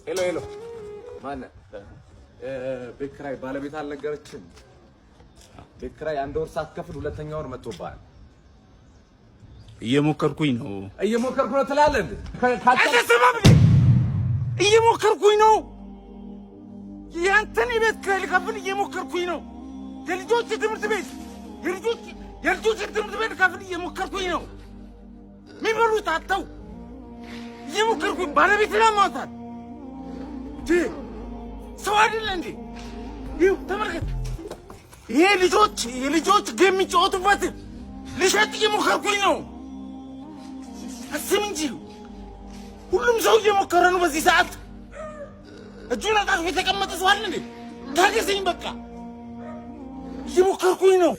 Hello, hello፣ ማነህ? ቤት ኪራይ ባለቤት አልነገረችም? ቤት ኪራይ አንድ ወር ሳትከፍል ሁለተኛ ወር መጥቶብሃል። እየሞከርኩኝ ነው። እየሞከርኩ ነው ትላለህ እንዴ? አልተሰማም እንዴ? እየሞከርኩኝ ነው። ያንተን የቤት ኪራይ ልከፍል እየሞከርኩኝ ነው። የልጆች ትምህርት ቤት የልጆች ትምህርት ቤት ልከፍል እየሞከርኩኝ ነው። የሚበሉት አጥተው እየሞከርኩኝ፣ ባለቤት ላሟታል። ሰው አይደለ እንዴ? ይኸው ተመልከት። ይሄ ልጆች የልጆች game የሚጫወቱበት ልሸጥ እየሞከርኩኝ ነው። አስብ እንጂ፣ ሁሉም ሰው እየሞከረ ነው። በዚህ ሰዓት እጁን አጣጥፎ የተቀመጠ ሰው አለ እንዴ? ታገሰኝ፣ በቃ እየሞከርኩኝ ነው።